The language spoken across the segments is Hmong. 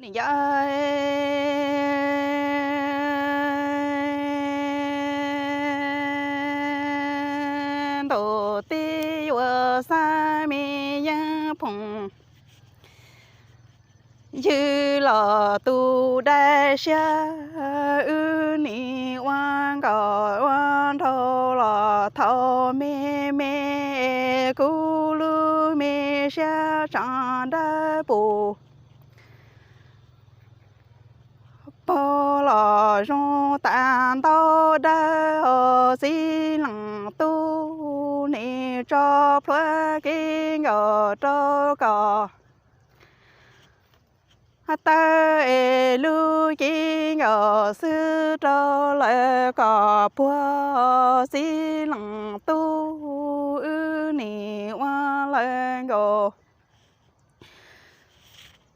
Niam yau, ntuj teb yuav xab me yeeb phoom ywg los tu dab siab, wb nim ua nkauj ua nraug los thaum me me, kuv lub me siab tseem dawb pus. Pog los zoo tas ntau dawb, txiv leej tub nim tso plhuav kev nkaum rau kom tawg es lub cev nkaum xwb rau lawm kom puag. Txiv leej tub, wb nim ua lawv nkaus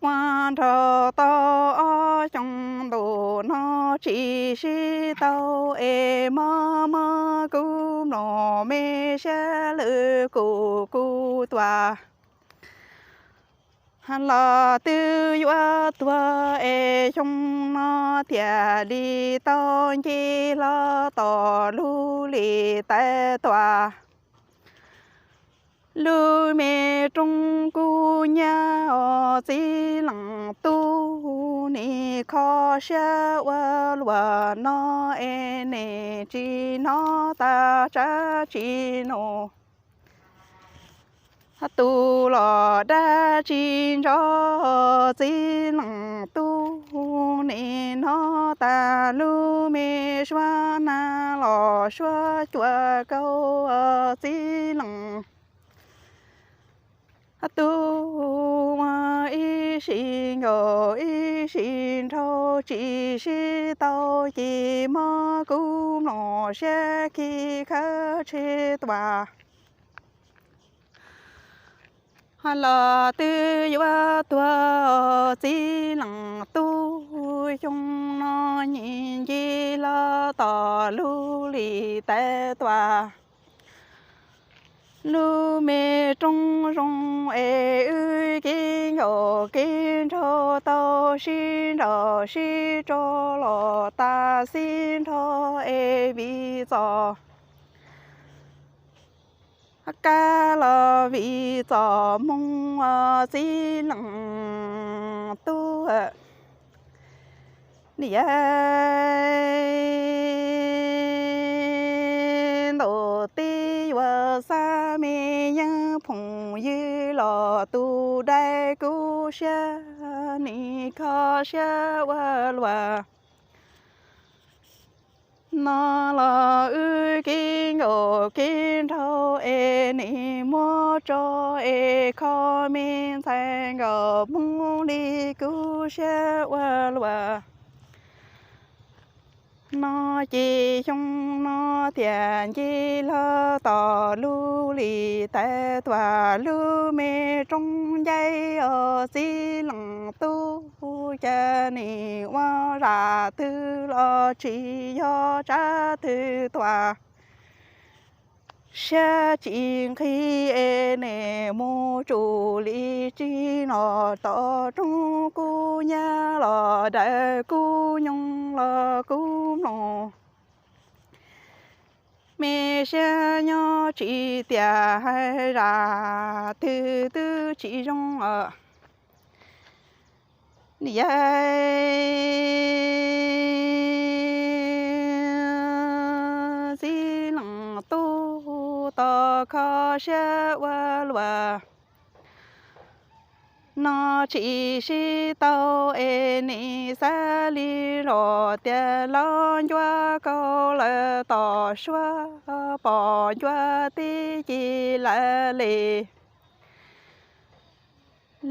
ua nraug tau ob xyoo ntus no tsis sib tau es mob mob kuv mloog me siab lwm kum kuv tuam los twb yuav tuag es xyoo no thiaj li tau nce hlo tom lub lim tais tuam. Lub me roob kub nyab os txiv leej tub, nim kho siab ua luaj no es nim tsis hnov tas tsab tsis nus tus los dab tsi ntsov. Txiv leej tub, nim hnov tas lub me suab nag los suab cua kaus. Txiv leej tub, ua ib sim nkaus ib sim nraug tsis sib tau ces mob kuv mloog siab khi khawb tshe tuam los twb yuav tuag. Txiv leej tub, xyoo no nim nce hlo tom lub lim tais tuam. Lub me roob zoo es wb kev nkaum kev nraug tau sib nraus sib tso los tas xib nrog es viv txom kab los viv txom moo. Txiv leej tub, niam yau, ntuj teb yuav xab me yeeb phoom ywg los tu dab kuv siab nim kho siab ua luaj no los wb kev nkaum kev nraug es nim muab tso es kho me ntxhais nkaus moo li kuv siab ua luaj no ces xyoo no thiaj nce hlo tom lub lim tais tuam lub me roob ncaib os txiv leej tub. Cas nim ua zam twg los tsis yog tsab twg tuam siab tsis nqhis es nim mus tsum li tsis los tom roob kub nyab los dawm kub nyoog los kub mloog me siab nyob tsis tiam hais zam twg twb tsis zoo os niam yau. Txiv leej tub, tau kho siab ua luaj no tsis sib tau es nim xav li zos tias los ncuav kauv lawm tom suab pom ncuav teb ci lawv li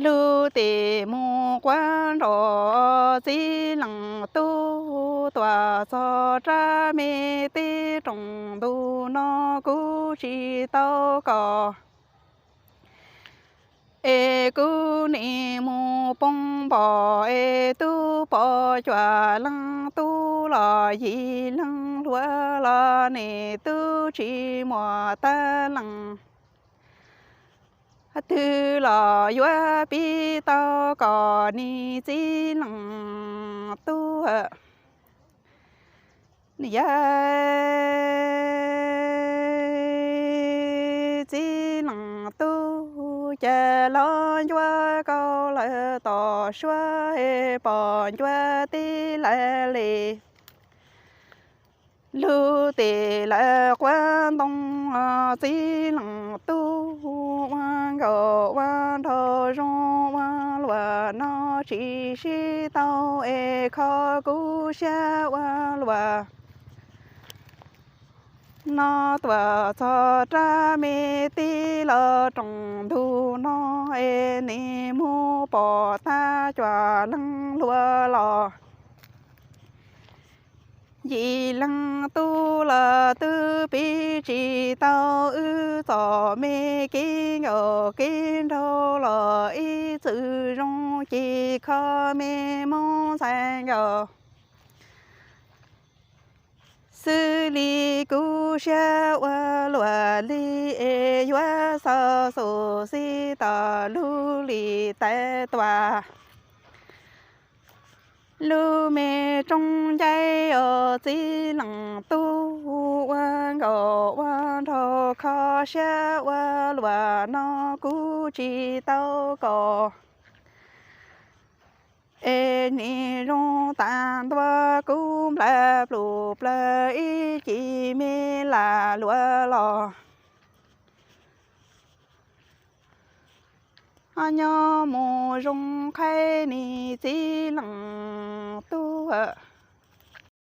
lub tim mus quab nraum. Txiv leej tub, tuaj txog rab me teb rooj ntu no kuv tsis tau kom es kuv nim mus poob npom es tub pom cuaj leeg tub los yim leeg hluas los nim tub tsis muaj tag leej. Twg los yuav pib tau kom nim txiv leej tub. Yawg txiv leej tub, cas los ncuav koj lawm tom suab, pom ncuav tib lawv li. Lug tim lawv quav ntoo, txiv leej tub ua nkaus ua nraug zoo ua luaj no tsis sib tau es kho kuv siab ua luaj. No tuaj txog rab me tib los rooj ntug no es nim mus pom tag cov leej hluas los. Yim leej tub los twb pib tsis tau wb txom me kev nkauj kev nraug los ib txwm zoo ci kho me Hmoob ntxhais nkauj. Xws li kuv siab ua luaj li es yuav xaus xub xib tom lub lim tais tuaj. Lub me roob ncaib os txiv leej tub, ua nkaus ua nraug kho siab ua luaj no kuv tsis tau kom. Es nim zoo tas ntua kuv nplawg plum plawg ib cim me lam luaj los. Nyob mus zoo qhaib nim txiv leej tub.